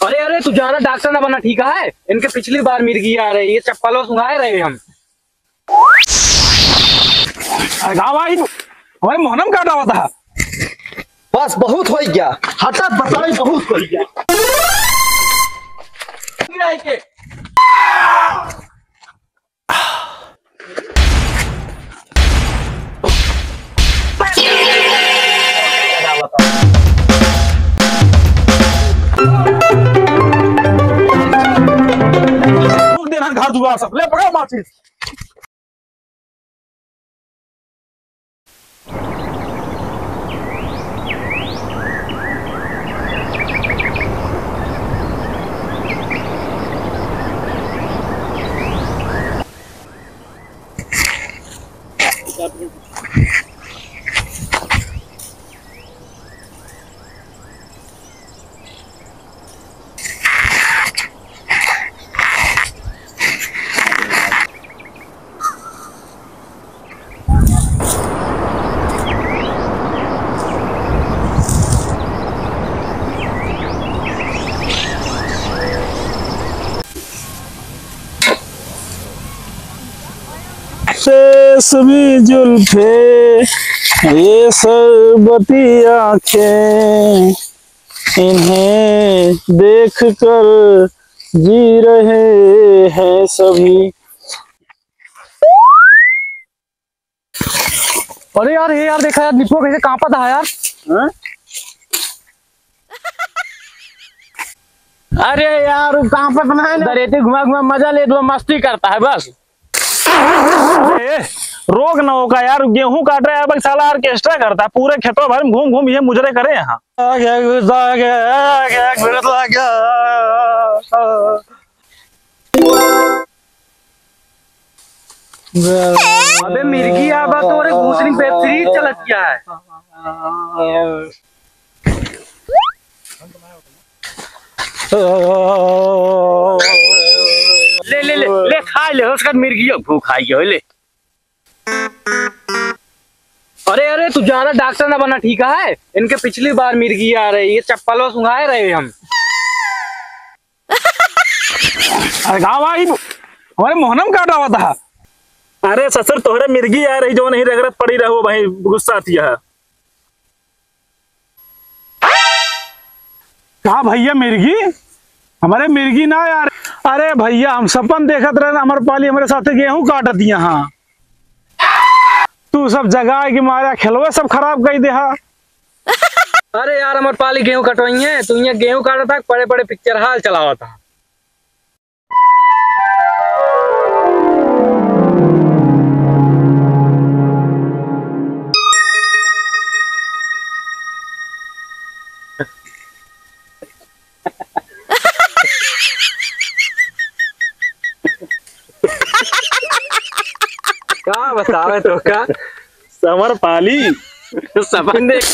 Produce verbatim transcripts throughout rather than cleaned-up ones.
अरे, अरे, तू ज्यादा डॉक्टर ना बना, ठीक है? इनके पिछली बार मिर्गी आ रही, ये चप्पलों सुंघाए रहे हम। अरे, का भाई, तू हमारे मोहनम का डावत है? बस, बहुत हो गया। हटा, बताई, बहुत हो गया। फूंक देना घर दुआर सब। ले पकड़ माचिस। रेशमी जुल्फे, ये शरबती आंखें, इन्हें देख कर जी रहे हैं सभी। अरे यार, ये यार, देखा यार, निपुआ कैसे कांपत है यार। हाँ? अरे यार, वो कांपत ना है ना। दरेते घुमा घुमा मजा लेत बा, मस्ती करता है बस। ए, रोक ना होगा यार, गेहूं काट रहे हैं, अब साला ऑर्केस्ट्रा करता है, पूरे खेतों भर में घूम घूम ये मुजरे करे यहाँ। अबे मिर्गी, आबा तोरे घूसरी पे फ्रीज चलत क्या है? ले, ले, ले, ले, खा ले, उसका मिर्गी अब भूख आई है, ले। अरे, अरे, तू ज्यादा डॉक्टर ना बना, ठीक है? इनके पिछली बार मिर्गी आ रही, ये चप्पलों सुंघाए रहे हम। अरे, का भाई, हमारे मोहनम का डावत है? अरे ससुर, तोहरे मिर्गी आ रही, जो नहीं रगड़त पड़ी रहो भाई, गुस्सा आती है। का भैया मिर्गी? हमारे मिर्गी ना यार। अरे भैया, हम सपन देखत रहे ना, हमारे पाली हमारे साथे गेहूं काटत यहाँ। तू सब जगाए के मारा खेलवे सब खराब कर दे हा। अरे यार, हमारे पाली गेहूं कटवाई है, तू यहाँ गेहूं काटत है, पड़े पड़े पिक्चर हाल चलावत है। का बतावे तो का? समर पाली। सपन देख।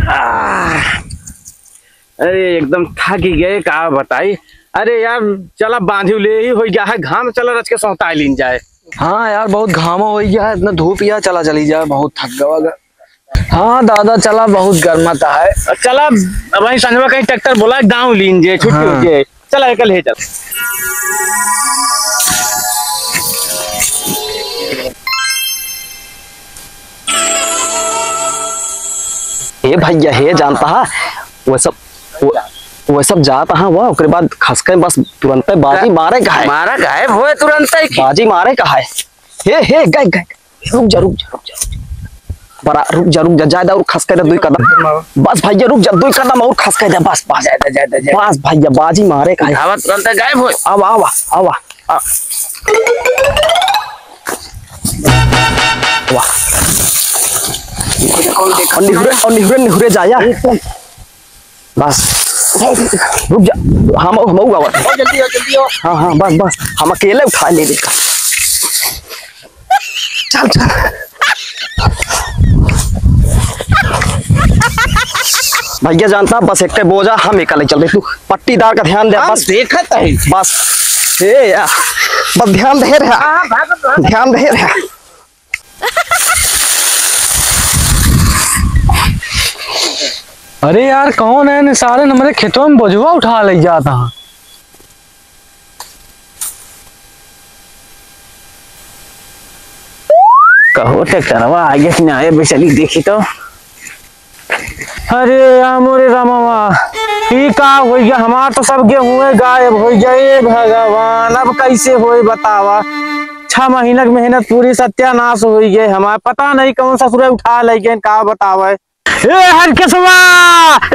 आह, अरे एकदम थक ही गए, का बताई। अरे यार, चला बांधी ले ही हो गया है, घाम चला रच के सौताई लीन जाए। हाँ यार, बहुत घामा हो गया है, इतना धूप या चला चली जाए, बहुत थक गवा गा। हाँ दादा, चला, बहुत गर्मा ता है। चला, अब वहीं संजवा कहीं ट्रैक्टर बोला, दाव लीन जे, छुट्टी हो हाँ। जे। चला, एकल हे चल। हे भैया, हे जानता है, वो सब, वो, वो सब जात हाँ, वाह, ओकरे बाद खसके बस तुरंते बाजी मारे का है। मारा का है, वो तुरंते की। बाजी मारे का है। हे, हे, गए, गए। रुक जा, रुक जा, रुक जा, रुक जा। बड़ा, रुक जा, रुक जा, ज्यादा और खसके दे, दुई कदम। बस भैया, रुक जा, दुई कदम और खसके दे, बस, बस। ज्यादा, ज्यादा, ज्यादा। बस भैया, बाजी मारे का है। आवा, तुरंत गायब हो। आवा, आवा, आवा, आ। वाह। और निहुरे, और निहुरे, निहुरे जाया। बस। रुक जा। हम, हम, हम, आवा। आओ, जल्दी आओ, जल्दी आओ। हाँ, हाँ, बस, बस। हम अकेले उठा ले देखा। चल, चल। भैया जानता, बस एक बोझा हम एक ले चल दे। तू पट्टीदार का ध्यान दे, हम बस। देखत है। बस। ए, या। बस ध्यान दे रहा। हाँ, भागत, भागत। ध्यान दे रहा। अरे यार, कौन है ने सारे हमरे खेतवा में बोझवा उठा लइ जात ह? कहो ट्रैक्टरवा आगे से ना आए, बे चली देखी तो। अरे राम रे रामवा, ई का होइ गया? हमार तो सब गेहूं गायब होइ गया। ए भगवान, अब कैसे होई बतावा? छह महीना के मेहनत पूरी सत्यानाश होइ गए हमार। पता नहीं कौन ससुरे उठा लइ गए, का बतावे। ए हरकेसवा,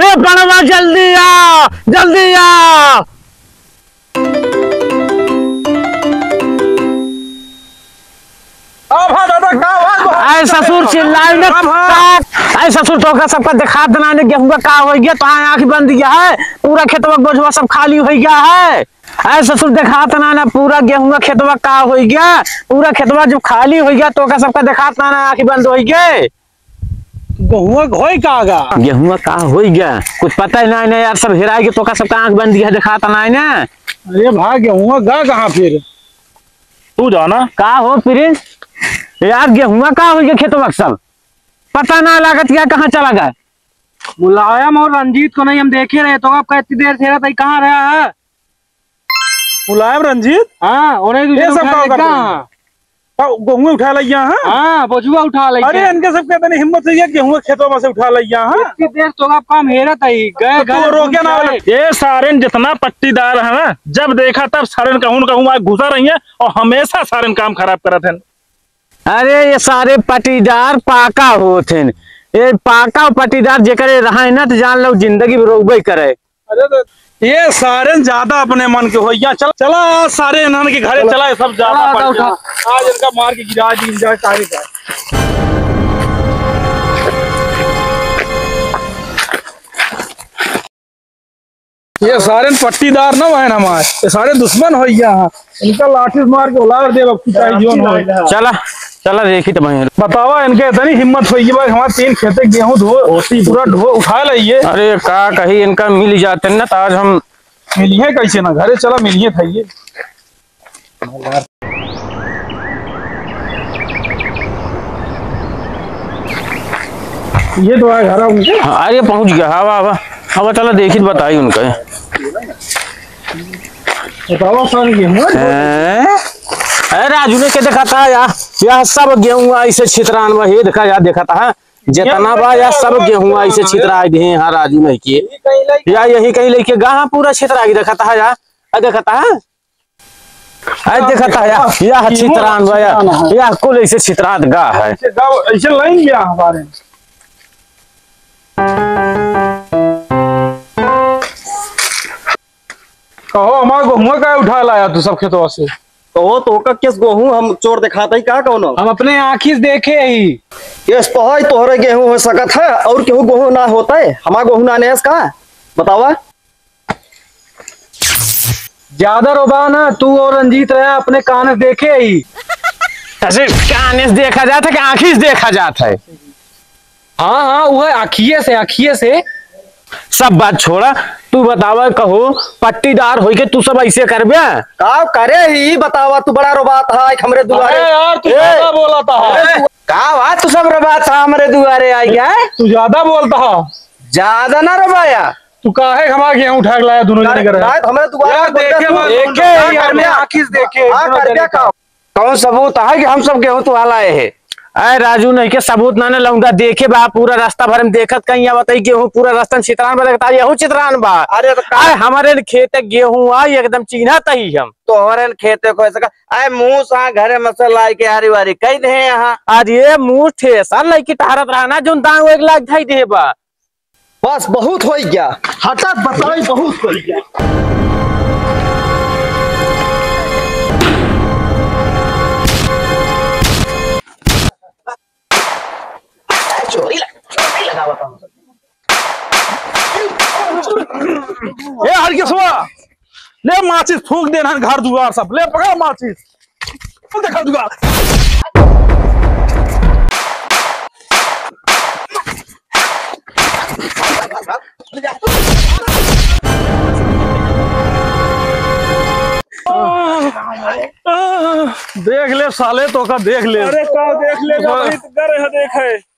ए पड़वा, जल्दी आ, जल्दी आ। आए ससुर, चिल्लाई न। आए ससुर, तोका सबका देखात नाने गेहुआ का होइ गया, तो आँख बंद गया है, पूरा खेतवा बोझवा सब खाली होइ गया है। आए ससुर, देखात नाने पूरा गेहुआ खेतवा का होइ गया, पूरा खेतवा जब खाली होइ गया, तोका सबका देखात नाने आँख बंद होइ गए। गेहुआ होई का गा? गेहुआ का होई गा? कुछ पता ही नाहीं ना यार, सब हेराई के तोका सबका आँख बंद है, देखात नाहीं ना। अरे भाई, गेहुआ गा कहाँ फिर? तू जाना। का हो प्रिंस? यार, गेहुआ का होई गा खेतवा के सब? पता ना लागत क्या कहाँ चला गया। मुलायम और रंजीत को नहीं हम देखे रहे, तो अब इतनी देर से रहता ही कहाँ रहा है? मुलायम रंजीत? हाँ, उन्हें ये दूसरे सब उठा का लेगा। करते हैं? हाँ, गेहूं उठा लइया, हाँ? हाँ, बोझुआ उठा लइया। अरे, इनके सब कहते नहीं, हिम्मत से ये गेहूं खेतवा में से उठा लइया, हाँ? इतनी देर तो आप काम हेरत आई, गए तो घर तू रोके ना घुस वाले। गए। ये सारेन जितना पट्टीदार है ना, जब देखा तब सारेन कहूं न कहूं आके घुसा रही है और हमेशा सारेन काम खराब करत हैं। अरे, ये सारे पट्टीदार पाका होत हैं। ये पाका पट्टीदार जेकरे रहे ना, तो जान लो जिंदगी भर रोबे करे। अरे तो ये सारे ज्यादा अपने मन के होइया। चल, चला आज सारे इन्हन के घरे चला, ये सब ज्यादा चला, पड़ उठा, गया। उठा। आज इनका मार के गिरा दी, enjoy सारे का। ये सारे पट्टीदार ना बहन हमारे, ये सारे दुश्मन होइया। इनका लाठी से मार के उलार देब, अब की चाहे जोन हो। चला, चला देखी तो भाई। बतावा, इनके इतनी हिम्मत होई कि भाई हमारे तीन खेते गेहूं धो, पूरा ढो उठा लइए। अरे का कही, इनका मिल जाते ना तो आज हम मिलिए कैसे ना, घरे चला मिलिए था ये। ये तो आए घर उनके। हाँ, अरे पहुँच गया, हवा, हवा, हवा चला देखी तो बताई उनका। बतावा सर, गेहूं है? हैं? अरे राजू ने के देखा था यार, यह सब गेहूं ऐसे छितरान में, ये देखा यार, देखा था, हाँ? जितना बा यह सब गेहूं ऐसे छितरा दिए हैं, हाँ, राजू ने के। या यही कहीं लेके गा, हाँ, पूरा छितरा के देखा था यार, आ देखा था, हाँ? आ देखा था यार, यह छितरान बा यार, यह कुल ऐसे छितरात गा है। ऐसे गा, ऐसे लाइन गया हमारे। कहो, हमार गेहुआ काहे उठा लाया तू सब खेतवा से? कहो, तोका किस गेहूं हम चोर दिखाता ही का कौनो? हम अपने आँखी से देखे ही। यस तो है, तोहरे गेहूं हो सकत है, और केहू गेहूं ना होता है, हमार गेहूं ना नेस का? बतावा। ज्यादा रोबा ना, तू और रंजीत रहा अपने कान से देखे ही। ऐसे कान से देखा जाता है कि आँखी से देखा जाता है? हाँ, हाँ, वो है, आँखिए से, आँखिए से। सब बात छोड़ा, तू बतावा, कहो, पट्टीदार होई के तू सब ऐसे करबे? का करे ही, बतावा, तू बड़ा रोबात है, एक हमरे दुआरे। अरे यार, तू ए! ज्यादा बोला था। अरे, का बात, तू सब रोबात था हमरे दुआरे आई क्या? तू ज्यादा बोलता है। ज्यादा ना रोबाया। तू काहे हमारा गेहूं उठा के लाया दोनों जने करे? ना, तो हमरे दुआरे यार, पे देखे बोलता ना, तू। देखे का ही, हमने करबे? आँखी से देखे, हाँ, दोनों करबे जने का? कौन सबूत है कि हम सब गेहूं तुहा लाए हैं? अरे राजू, नहीं के सबूत ना, ना लौंडा, देखे बा पूरा रास्ता भर में देखत कहीं आवत है गेहूं पूरा रास्ता में छितरान बा, लगता है यहू छितरान बा। अरे तो का? अरे हमारे खेत गेहूं आई एकदम चिन्हत ही हम। तो हमारे खेत को ऐसा का? अरे मुंह सा घरे में से लाई के आरी वारी कह दे यहाँ। अरे मुंह ठेसा लइके टहरत रहा ना, जोन दांग एक लाख धाई दे बा। बस, बहुत होइ गया। हटा, बताई, बहुत होइ गया। चोरी लग-, चोरी लगावत हूँ। ए, हरकेसवा, ले माचिस फूंक देना घर दुआर सब। ले, पकड़ माचिस। देखा दुआ। देख ले साले, तोका देख ले। अरे का देख ले, भाई, तो करे है, देखे।